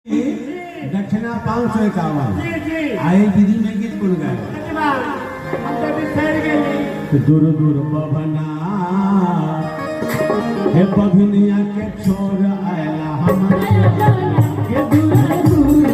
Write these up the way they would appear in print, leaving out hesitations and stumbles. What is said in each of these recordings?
दक्षिणा 551। जी जी। आई विधि में गीत कोन गाय? हम तो बिसर गेली। दूर दूर बभना हे बभनिया के छोड़ आयला हमरा के दूर दूर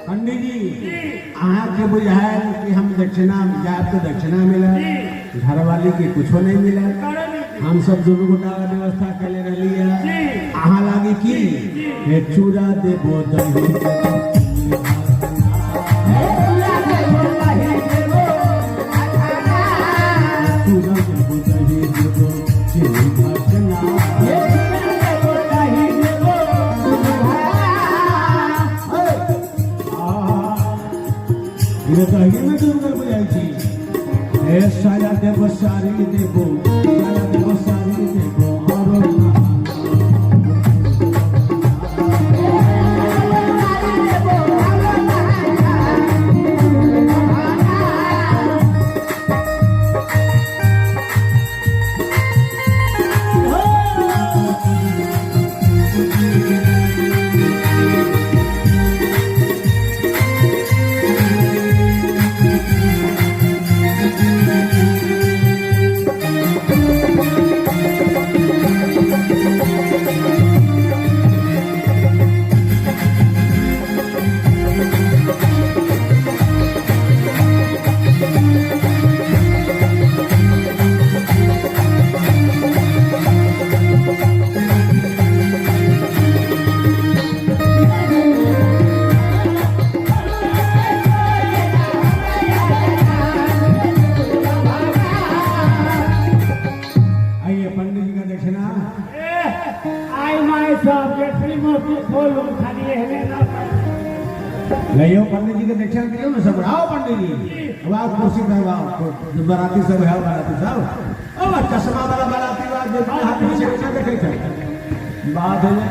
पंडित जी अहाँ के बुझायल कि हम दक्षिणा जायब तो दक्षिणा मिला, घरवाली के कुछो नहीं मिला। हम सब दुनू गोटा व्यवस्था कैले रहली है। अहाँ लागी की हे चूड़ा देबो दही चूड़ा देबो दही देबो चीनी भाजना। ई दही में डूब गेल बुझाइ छी। हे साया देबो साड़ी देबो साया देबो साड़ी देबो आरो आइए पंडित जी का दक्षिणा। आई माय साहब जेठनी मोती खोलो खाली एहने ना। लइयो पंडित जी के दक्षिणा दियो ना सब। आओ पंडित जी अब आओ कुर्सी पर आओ। बाराती सब है, बाराती सब। ओ चश्मा वाला बाराती बा जे हाथ में से देखै छै बात हो जाए।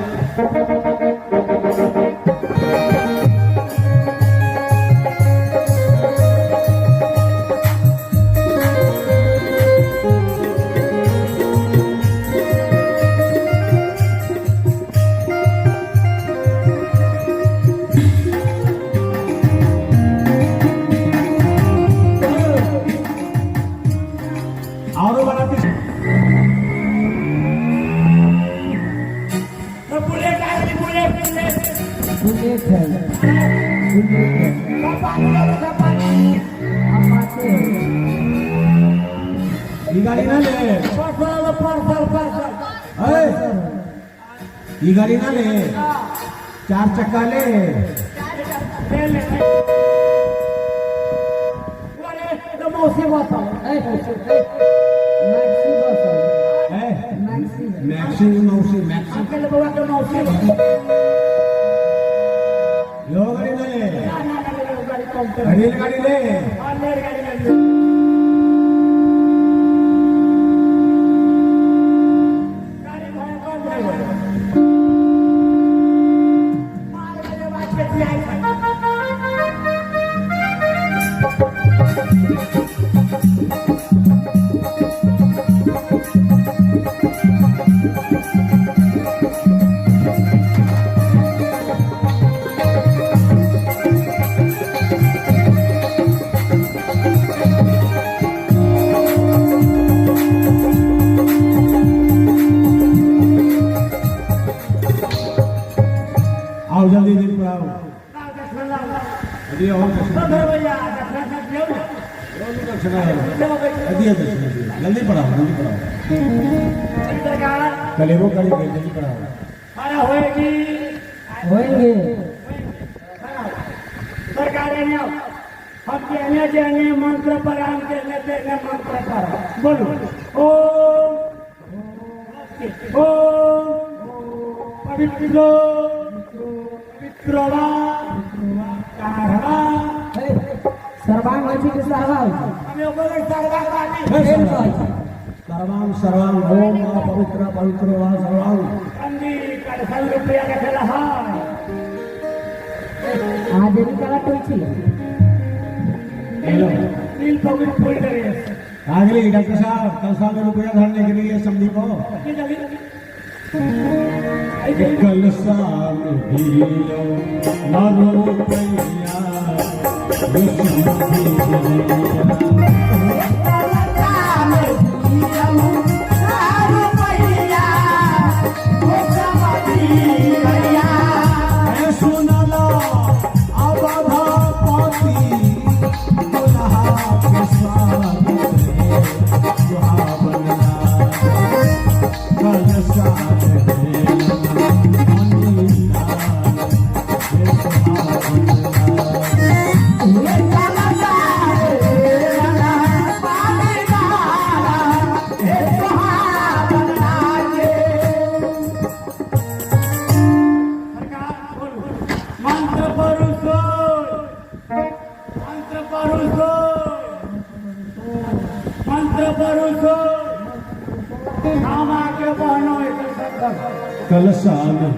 औरो बाराती तो बुलेट आई बुलेट बुलेट बुलेट है, बुलेट है। सब पानी लो सब पानी। अपाचे है। ई गाड़ी ना ले। पर पर पर पर पर पर। ए ई गाड़ी ना ले, चार चक्का ले। ले ले अरे तो मौसी बस ए, ए, मैक्सी बस है। ए मैक्सी है। मैक्सी मौसी मैक्सी अंकल बउआ के मौसी बस। यो गाड़ी ना ले, ना ना ना गाड़ी कम कर। रेलगाड़ी ले। हां ले गाड़ी ले। गाड़ी भाड़ा कम जाएगा। मार बजे बात पे आई। दक्षिणा दिया, दक्षिणा दिया। जल्दी पढ़ाओ, जल्दी पढ़ाओ। सरकार। कलेबो करेंगे, जल्दी पढ़ाओ। खड़ा होएगी। होएंगे। सरकार ने हम कहने देंगे मंत्र पर, हम कहने देंगे मंत्र पर। बोलो, ओम ओम पवित्र पवित्र वा काढ़वा। सर्वांग होइ छै कि सरवा होइ छै? हमें बोले सरवा वाली। फेर कहै छै। सर्वांग, सर्वांग, ओम मा पवित्र पवित्र वा सर्वांग। पंडी कलशल रुपया रखल है। अहाँ देवी कला टोइ छी। हेलो। नील पॉकेट फुल ड्रेस। आगली डॉक्टर साहब, कल में रुपया धरने के लिए समझी को। जल्दी। कलसा में हीरो मारो पैया सुनला अवधा पाती दुल्हा के स्वागत रे सुहावन कलसा में मनीला रे सुहावन। सरकार, बोलो, मंत्र परुषो, मंत्र परुषो, मंत्र परुषो। हम आगे बढ़ो एक कलसा में